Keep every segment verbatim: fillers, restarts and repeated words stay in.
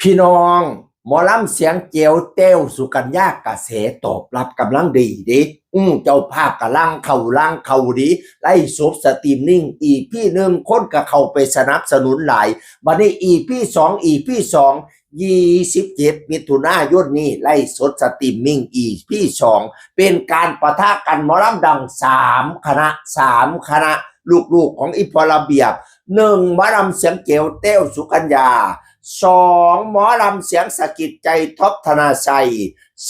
พี่น้อง หมอลำเสียงแจ๋วแต้วสุกัญญา กระแสตอบรับกำลังดีเด้ อืม เจ้าภาพกำลังเข้าลังเข้าดี ไลฟ์สดสตรีมมิ่ง อีพี หนึ่ง คนก็เข้าไปสนับสนุนหลาย บัดนี้ อีพี สอง อีพี สอง ยี่สิบเจ็ด มิถุนายนนี้ ไลฟ์สดสตรีมมิ่ง อีพี สอง เป็นการปะทะกันหมอลำดังสามคณะ สามคณะ ลูกๆของอีพอระเบียบ หนึ่ง หมอลำเสียงแจ๋วแต้วสุกัญญา สอง หมอลำเสียงสะกิดใจ ท็อป ธนาชัย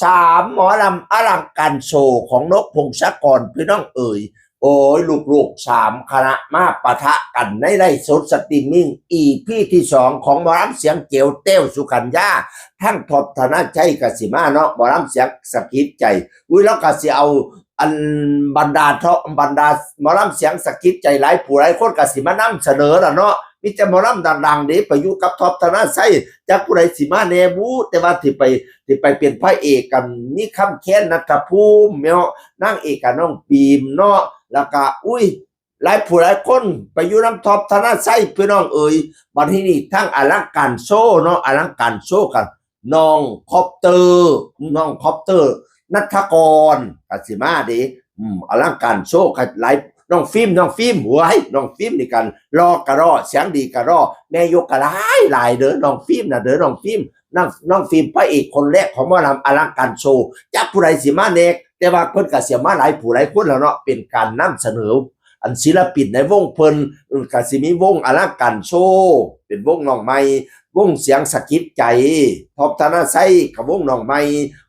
สาม หมอลำอลังการโชว์ของนกพงศกร พี่น้องเอ๋ย โอ้ย ลูกๆสามคณะมาปะทะกันในไลฟ์สดสตรีมมิ่ง อีพี ที่สองของหมอลำเสียงแจ๋วแต้วสุกัญญา ทั้ง ท็อป ธนาชัยกสิมาเนาะ หมอลำเสียงสะกิดใจ อุ้ย แล้วก็สิเอา อันบรรดาเทาะบรรดาหมอลำเสียงสะกิดใจหลายผู้หลายคนก็สิมานำเสนอล่ะเนาะ มีแต่หมอลำดังๆเด้ ไปอยู่กับ ท็อป ธนาชัย จักผู้ใดสิมาแน่บุ แต่ว่าที่ไปที่ไปเป็นพระเอกกัน มีคำแค้น ณัฐภูมิเนาะ นางเอกกับน้องปิ๋มเนาะ แล้วก็ อุ้ย หลายผู้หลายคนไปอยู่นำ ท็อป ธนาชัย พี่น้องเอ๋ย บัดนี้นี่ทั้งอลังการโชว์เนาะ อลังการโชว์กัน น้องคอปเตอร์ น้องคอปเตอร์ ณัฐกร กสิมาเด้ อืม อลังการโชว์กันหลาย น้องฟิล์ม น้องฟิล์ม โอ้ย น้องฟิล์มนี่กัน หล่อกะหล่อ เสียงดีกะหล่อ แม่ยกกะหลายหลายเด้อ น้องฟิล์มน่ะเด้อ น้องฟิล์ม น้อง น้องฟิล์มพระเอกคนแรกของหมอลำอลังการโชว์ จักผู้ใดสิมาแน่ แต่ว่าเพิ่นก็สิมาหลายผู้หลายคนแล้วเนาะ เป็นการนำเสนอ อันศิลปินในวงเพิ่น เออ ก็สิมีวงอลังการโชว์ เป็นวงน้องใหม่ วงเสียงสะกิดใจ ท็อป ธนาชัยกับวงน้องใหม่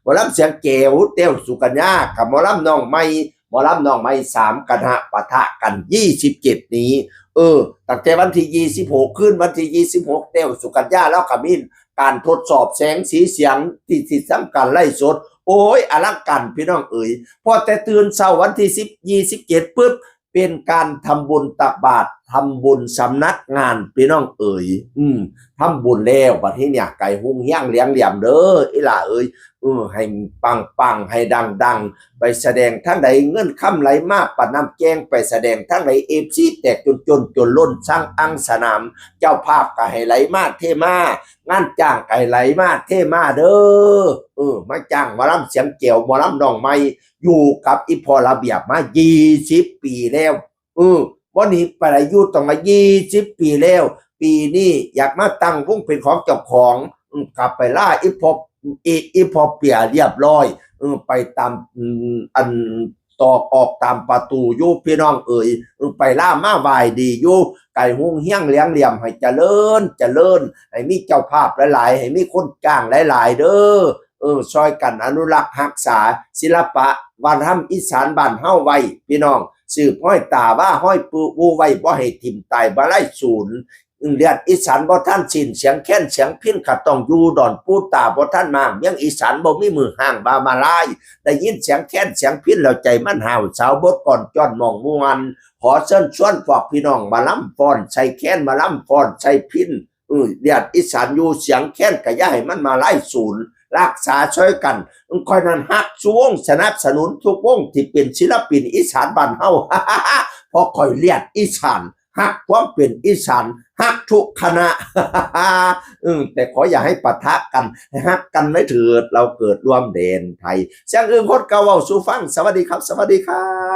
หมอลำเสียงแจ๋วแต้วสุกัญญากับหมอลำน้องใหม่ หมอลำน้องใหม่ สามคณะปะทะกัน ยี่สิบเจ็ดนี้ เออ ตั้งแต่วันที่ ยี่สิบหก คืนวันที่ ยี่สิบหก แต้วสุกัญญา แล้วก็มีการทดสอบแสงสีเสียงที่ที่ทำการไลฟ์สด โอ้ย อลังการพี่น้องเอ๋ย พอแต่ตื่นเช้าวันที่ สิบ ยี่สิบเจ็ด ปุ๊บ เป็นการทำบุญตักบาตร ทำบุญสำนักงาน พี่น้องเอ๋ย อืม ทำบุญแล้ว บัดนี้เนี่ย ไก่ฮุงเฮี้ยงเลี้ยงเหลี่ยมเด้อ อีหล่าเอ๋ย เออ ให้ปังๆ ให้ดังๆ ไปแสดงทางใด เงินคำไหลมาปานน้ำแกง ไปแสดงทางใด เอฟซี แตกจนจนจนล้น สั่งอังสนาม เจ้าภาพก็ให้ไหลมาเทมา งานจ้างก็ให้ไหลมาเทมาเด้อ เออ มาจ้างหมอลำเสียงแจ๋ว หมอลำน้องใหม่ อยู่กับอีพอระเบียบมา ยี่สิบ ปีแล้ว เออ บ่หนีไปไหน อยู่ต้องมา ยี่สิบ ปีแล้ว ปีนี้อยากมาตั้งวงเป็นของเจ้าของ อืม กลับไปล่าอีพอ อี อีพอเปียเรียบร้อย เออ ไปตาม อืม อันตอกออกตามประตูอยู่ พี่น้องเอ๋ย เออ ไปล่ามาไหว้ดีอยู่ ไก่ฮุงเฮี้ยงเลี้ยงเหลี่ยม ให้เจริญ เจริญ ให้มีเจ้าภาพหลายๆ ให้มีคนจ้างหลายๆ เด้อ เออ ช่วยกันอนุรักษ์รักษาศิลปะวัฒนธรรมอีสานบ้านเฮาไว้ พี่น้อง สืบห้อยตาว่าห้อยปืออู้ไว้ บ่ให้ถิ่มตายบ่ไร้สูญ เลือดอีสานบ่ทันสิ้น เสียงแคนเสียงพิณก็ต้องอยู่ ดอนปูตาบ่ทันมาง เมืองอีสานบ่มีมือห่าง ว่ามาลาย ได้ยินเสียงแคนเสียงพิณแล้วใจมันห้าว สาวบทก่อนจ้อนหม่องม่วน ขอเชิญชวนพวกพี่น้องมาลำฟ้อนใส่แคน มาลำฟ้อนใส่พิณ เออ เลือดอีสานอยู่ เสียงแคนก็อย่าให้มันมาลายสูญ รักษาช่วยกัน ข้อยนั้นฮักซุวง สนับสนุนทุกวงที่เป็นศิลปินอีสานบ้านเฮา เพราะข้อยเลือดอีสาน ฮักความเป็นอีสาน ฮักทุกคณะ อืม แต่ขออย่าให้ปะทะกัน ให้ฮักกันไว้เถิด เราเกิดร่วมแดนไทย เสียงอื่นคนเก่าเว้าสู่ฟัง สวัสดีครับ สวัสดีครับ